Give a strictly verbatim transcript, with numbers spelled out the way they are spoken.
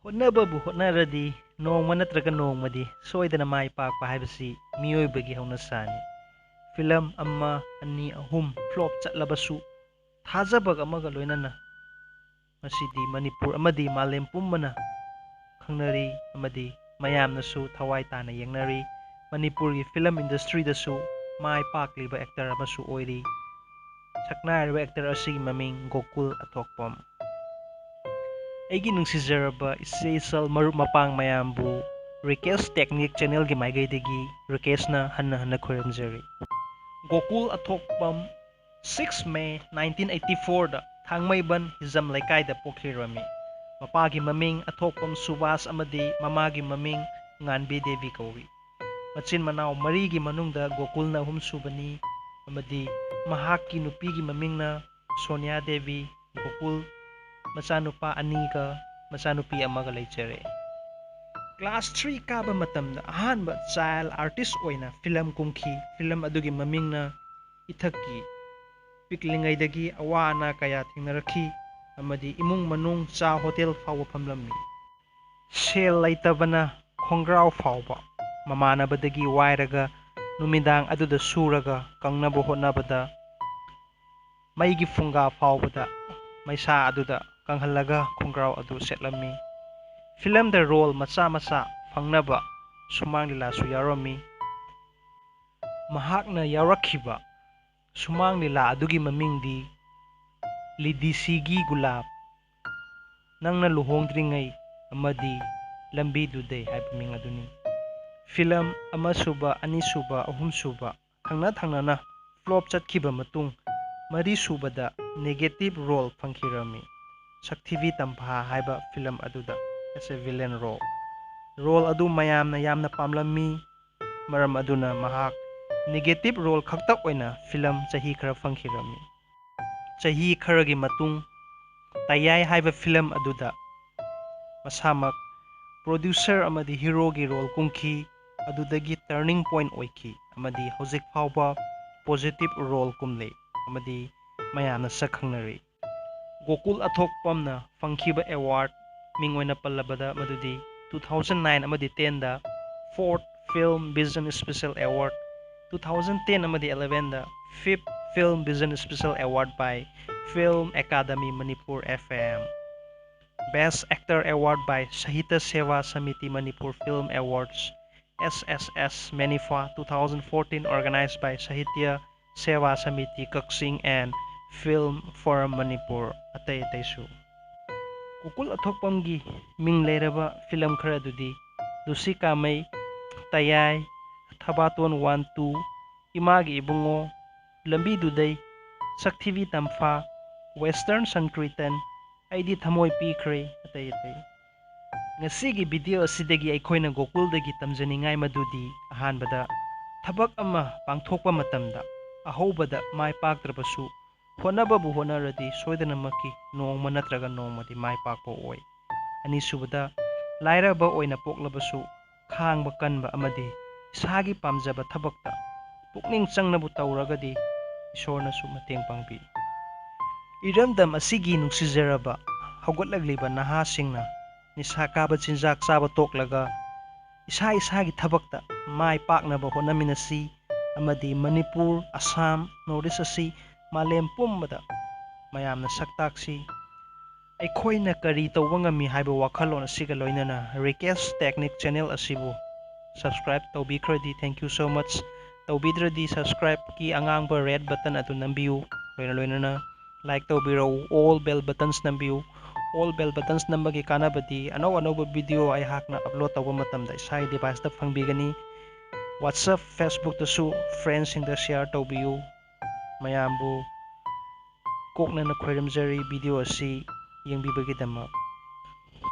ꯍꯣꯠꯅꯕꯕꯨ ꯍꯣꯠꯅꯔꯗꯤ ꯅꯣꯡꯃ ꯅꯠꯇ꯭ꯔꯒ ꯅꯣꯡꯃꯗꯤ ꯁꯣꯏꯗꯅ ꯃꯥꯏ ꯄꯥꯛꯄ ꯍꯥꯏꯕꯁꯤ ꯃꯤꯑꯣꯏꯕꯒꯤ ꯍꯧꯅꯁꯥꯅꯤ꯫ ꯐꯤꯂꯝ ꯑꯃ, ꯑꯅꯤ, ꯑꯍꯨꯝ flop ꯆꯠꯂꯕꯁꯨ ꯊꯥꯖꯕ ꯑꯃꯒ ꯂꯣꯏꯅꯅ ꯉꯁꯤꯗꯤ ꯃꯅꯤꯄꯨꯔ ꯑꯃꯗꯤ ꯃꯥꯂꯦꯝ ꯄꯨꯝꯕꯅ ꯈꯪꯅꯔꯤ ꯑꯃꯗꯤ ꯃꯌꯥꯝꯅꯁꯨ ꯊꯋꯥꯏ ꯇꯥꯅ ꯌꯦꯡꯅꯔꯤ꯫ ꯃꯅꯤꯄꯨꯔꯒꯤ ꯐꯤꯂꯝ industryꯗꯁꯨ ꯃꯥꯏ ꯄꯥꯛꯂꯤꯕ actor ꯑꯃꯁꯨ ꯑꯣꯏꯔꯤ꯫ ꯁꯛꯅꯥꯏꯔꯕ actor ꯑꯁꯤꯒꯤ ꯃꯃꯤꯡ ꯒꯣꯀꯨꯜ ꯑꯊꯣꯛꯄꯝ꯫ ꯑꯩꯒꯤ ꯅꯨꯡꯁꯤꯖꯔꯕ ꯏꯆꯦ ꯏꯆꯜ ꯃꯔꯨꯞ ꯃꯄꯥꯡ ꯃꯌꯥꯝꯕꯨ Rikesh Technique channelꯒꯤ ꯃꯥꯏꯀꯩꯗꯒꯤ Rikeshꯅ ꯍꯟꯅ ꯍꯟꯅ ꯈꯣꯏꯔꯝꯖꯔꯤ꯫ ꯒꯣꯀꯨꯜ ꯑꯊꯣꯛꯄꯝ six May nineteen eighty fourꯗ ꯊꯥꯡꯃꯩꯕꯟ ꯍꯤꯖꯝ ꯂꯩꯀꯥꯏꯗ ꯄꯣꯛꯈꯤꯔꯝꯃꯤ꯫ ꯃꯄꯥꯒꯤ ꯃꯃꯤꯡ ꯑꯊꯣꯛꯄꯝ ꯁꯨꯕꯥꯁ ꯑꯃꯗꯤ ꯃꯃꯥꯒꯤ ꯃꯃꯤꯡ ꯉꯥꯟꯕꯤ ꯗꯦꯕꯤ ꯀꯧꯏ꯫ ꯃꯆꯤꯟ ꯃꯅꯥꯎ ꯃꯔꯤꯒꯤ ꯃꯅꯨꯡꯗ ꯒꯣꯀꯨꯜꯅ ꯑꯍꯨꯝꯁꯨꯕꯅꯤ ꯑꯃꯗꯤ ꯃꯍꯥꯛꯀꯤ ꯅꯨꯄꯤꯒꯤ ꯃꯃꯤꯡꯅ ꯁꯣꯅꯤꯌꯥ ꯗꯦꯕꯤ꯫ ꯒꯣꯀꯨꯜ ꯃꯆꯥꯅꯨꯄꯥ ꯑꯅꯤꯒ ꯃꯆꯥꯅꯨꯄꯤ ꯑꯃꯒ ꯂꯩꯖꯔꯦ꯫ Class three ꯀꯥꯕ ꯃꯇꯝꯗ ꯑꯍꯥꯟꯕ child artist ꯑꯣꯏꯅ ꯐꯤꯂꯝ ꯀꯨꯝꯈꯤ꯫ ꯐꯤꯂꯝ ꯑꯗꯨꯒꯤ ꯃꯃꯤꯡꯅ ꯏꯊꯛꯀꯤ꯫ ꯄꯤꯛꯂꯤꯉꯩꯗꯒꯤ ꯑꯋꯥ ꯑꯅꯥ ꯀꯌꯥ ꯊꯦꯡꯅꯔꯛꯈꯤ ꯑꯃꯗꯤ ꯏꯃꯨꯡ ꯃꯅꯨꯡ ꯆꯥ ꯍꯣꯇꯦꯜ ꯐꯥꯎꯕ ꯐꯝꯂꯝꯃꯤ꯫ ꯁꯦꯜ ꯂꯩꯇꯕꯅ ꯈꯣꯡꯒ꯭ꯔꯥꯎ ꯐꯥꯎꯕ ꯃꯃꯥꯟꯅꯕꯗꯒꯤ ꯋꯥꯏꯔꯒ ꯅꯨꯃꯤꯗꯥꯡ ꯑꯗꯨꯗ ꯁꯨꯔꯒ ꯀꯪꯅꯕ ꯍꯣꯠꯅꯕꯗ ꯃꯩꯒꯤ ꯐꯨꯡꯒꯥ ꯐꯥꯎꯕꯗ ꯃꯩꯁꯥ ꯑꯗꯨꯗ ꯀꯪꯍꯜꯂꯒ ꯈꯣꯡꯒ꯭ꯔꯥꯎ ꯑꯗꯨ ꯁꯦꯠꯂꯝꯃꯤ꯫ ꯐꯤꯂꯝꯗ role ꯃꯆꯥ ꯃꯆꯥ ꯐꯪꯅꯕ ꯁꯨꯃꯥꯡ ꯂꯤꯂꯥꯁꯨ ꯌꯥꯎꯔꯝꯃꯤ꯫ ꯃꯍꯥꯛꯅ ꯌꯥꯎꯔꯛꯈꯤꯕ ꯁꯨꯃꯥꯡ ꯂꯤꯂꯥ ꯑꯗꯨꯒꯤ ꯃꯃꯤꯡꯗꯤ ꯂꯤꯗꯤꯁꯤꯒꯤ ꯒꯨꯂꯥꯞ, ꯅꯪꯅ ꯂꯨꯍꯣꯡꯗ꯭ꯔꯤꯉꯩ ꯑꯃꯗꯤ ꯂꯝꯕꯤꯗꯨꯗꯩ ꯍꯥꯏꯕ ꯃꯤꯡ ꯑꯗꯨꯅꯤ꯫ ꯐꯤꯂꯝ ꯑꯃꯁꯨꯕ, ꯑꯅꯤꯁꯨꯕ, ꯑꯍꯨꯝꯁꯨꯕ ꯊꯪꯅ ꯊꯪꯅꯅ flop ꯆꯠꯈꯤꯕ ꯃꯇꯨꯡ, ꯃꯔꯤꯁꯨꯕꯗ negative role ꯐꯪꯈꯤꯔꯝꯃꯤ꯫ ꯁꯛꯊꯤꯕꯤ ꯇꯝꯐꯥ ꯍꯥꯏꯕ ꯐꯤꯂꯝ ꯑꯗꯨꯗ as a villain role꯫ Role ꯑꯗꯨ ꯃꯌꯥꯝꯅ ꯌꯥꯝꯅ ꯄꯥꯝꯂꯝꯃꯤ꯫ ꯃꯔꯝ ꯑꯗꯨꯅ ꯃꯍꯥꯛ negative role ꯈꯛꯇ ꯑꯣꯏꯅ ꯐꯤꯂꯝ ꯆꯍꯤ ꯈꯔ ꯐꯪꯈꯤꯔꯝꯃꯤ꯫ ꯆꯍꯤ ꯈꯔꯒꯤ ꯃꯇꯨꯡ ꯇꯌꯥꯏ ꯍꯥꯏꯕ ꯐꯤꯂꯝ ꯑꯗꯨꯗ ꯃꯁꯥꯃꯛ producer ꯑꯃꯗꯤ heroꯒꯤ role ꯀꯨꯝꯈꯤ꯫ ꯑꯗꯨꯗꯒꯤ turning point ꯑꯣꯏꯈꯤ ꯑꯃꯗꯤ ꯍꯧꯖꯤꯛ ꯐꯥꯎꯕ positive role ꯀꯨꯝꯂꯤ ꯑꯃꯗꯤ ꯃꯌꯥꯝꯅ ꯁꯛ ꯈꯪꯅꯔꯤ꯫ ꯒꯣꯀꯨꯜ ꯑꯊꯣꯛꯄꯝꯅ ꯐꯪꯈꯤꯕ award ꯃꯤꯡ ꯑꯣꯏꯅ ꯄꯜꯂꯕꯗ ꯃꯗꯨꯗꯤ two thousand nine ꯑꯃꯗꯤ ten ꯗ Fourth Film Vision Special Award, two thousand ten ꯑꯃꯗꯤ eleven the Fifth Film Vision Special Award by Film Academy Manipur F M, Best Actor Award by Sahitya Seva Samiti Manipur Film Awards, S S S Manifa two thousand fourteen, organized by Sahitya Seva Samiti Kakching and Film Forum Manipur, ꯑꯇꯩ ꯑꯇꯩꯁꯨ꯫ ꯒꯣꯀꯨꯜ ꯑꯊꯣꯛꯄꯝꯒꯤ ꯃꯤꯡ ꯂꯩꯔꯕ film ꯈꯔ ꯑꯗꯨꯗꯤ Lucy ꯀꯥꯃꯩ, ꯇꯌꯥꯏ, ꯊꯕꯥꯇꯣꯟ one two, ꯏꯃꯥꯒꯤ ꯏꯕꯨꯡꯉꯣ, ꯂꯝꯕꯤꯗꯨꯗꯩ, ꯁꯛꯊꯤꯕꯤ ꯇꯝꯐꯥ, Western Sankirtan, ꯑꯩꯗꯤ ꯊꯃꯣꯏ ꯄꯤꯈ꯭ꯔꯦ, ꯑꯇꯩ ꯑꯇꯩ꯫ ꯉꯁꯤꯒꯤ video ꯑꯁꯤꯗꯒꯤ ꯑꯩꯈꯣꯏꯅ ꯒꯣꯀꯨꯜꯗꯒꯤ ꯇꯝꯖꯅꯤꯡꯉꯥꯏ ꯃꯗꯨꯗꯤ, ꯑꯍꯥꯟꯕꯗ, ꯊꯕꯛ ꯑꯃ ꯄꯥꯡꯊꯣꯛꯄ ꯃꯇꯝꯗ ꯑꯍꯧꯕꯗ ꯃꯥꯏ ꯄꯥꯛꯇ꯭ꯔꯕꯁꯨ, ꯍꯣꯠꯅꯕꯕꯨ ꯍꯣꯠꯅꯔꯗꯤ ꯁꯣꯏꯗꯅꯃꯛꯀꯤ ꯅꯣꯡꯃ ꯅꯠꯇ꯭ꯔꯒ ꯅꯣꯡꯃꯗꯤ ꯃꯥꯏ ꯄꯥꯛꯄ ꯑꯣꯏ꯫ ꯑꯅꯤꯁꯨꯕꯗ, ꯂꯥꯏꯔꯕ ꯑꯣꯏꯅ ꯄꯣꯛꯂꯕꯁꯨ ꯈꯥꯡꯕ ꯀꯟꯕ ꯑꯃꯗꯤ ꯏꯁꯥꯒꯤ ꯄꯥꯝꯖꯕ ꯊꯕꯛꯇ ꯄꯨꯛꯅꯤꯡ ꯆꯪꯅꯕꯨ ꯇꯧꯔꯒꯗꯤ ꯏꯁꯣꯔꯅꯁꯨ ꯃꯇꯦꯡ ꯄꯥꯡꯕꯤ꯫ ꯏꯔꯝꯗꯝ ꯑꯁꯤꯒꯤ ꯅꯨꯡꯁꯤꯖꯔꯕ ꯍꯧꯒꯠꯂꯛꯂꯤꯕ ꯅꯍꯥꯁꯤꯡꯅ ꯅꯤꯁꯥ ꯀꯥꯕ ꯆꯤꯟꯖꯥꯛ ꯆꯥꯕ ꯇꯣꯛꯂꯒ ꯏꯁꯥ ꯏꯁꯥꯒꯤ ꯊꯕꯛꯇ ꯃꯥꯏ ꯄꯥꯛꯅꯕ ꯍꯣꯠꯅꯃꯤꯟꯅꯁꯤ ꯑꯃꯗꯤ ꯃꯅꯤꯄꯨꯔ, ꯑꯁꯥꯝ, North East ꯑꯁꯤ ꯃꯥꯂꯦꯝ ꯄꯨꯝꯕꯗ ꯃꯌꯥꯝꯅ ꯁꯛ ꯇꯥꯛꯁꯤ꯫ ꯑꯩꯈꯣꯏꯅ ꯀꯔꯤ ꯇꯧꯕ ꯉꯝꯃꯤ ꯍꯥꯏꯕ ꯋꯥꯈꯜꯂꯣꯟ ꯑꯁꯤꯒ ꯂꯣꯏꯅꯅ Rikesh Technique channel ꯑꯁꯤꯕꯨ subscribe ꯇꯧꯕꯤꯈ꯭ꯔꯗꯤ thank you so much, ꯇꯧꯕꯤꯗ꯭ꯔꯗꯤ subscribeꯀꯤ ꯑꯉꯥꯡꯕ red button ꯑꯗꯨ ꯅꯝꯕꯤꯌꯨ꯫ ꯂꯣꯏꯅ ꯂꯣꯏꯅꯅ like ꯇꯧꯕꯤꯔꯛꯎ, all bell buttons ꯅꯝꯕꯤꯌꯨ꯫ All bell buttons ꯅꯝꯕꯒꯤ ꯀꯥꯟꯅꯕꯗꯤ ꯑꯅꯧ ꯑꯅꯧꯕ video ꯑꯩꯍꯥꯛꯅ upload ꯇꯧꯕ ꯃꯇꯝꯗ ꯏꯁꯥꯒꯤ deviceꯇ ꯐꯪꯕꯤꯒꯅꯤ꯫ WhatsApp, Facebookꯇꯁꯨ friendsꯁꯤꯡꯗ share ꯇꯧꯕꯤꯌꯨ꯫ ꯃꯌꯥꯝꯕꯨ ꯀꯣꯛꯅꯅ ꯈꯣꯏꯔꯝꯖꯔꯤ video ꯑꯁꯤ ꯌꯦꯡꯕꯤꯕꯒꯤꯗꯃꯛ꯫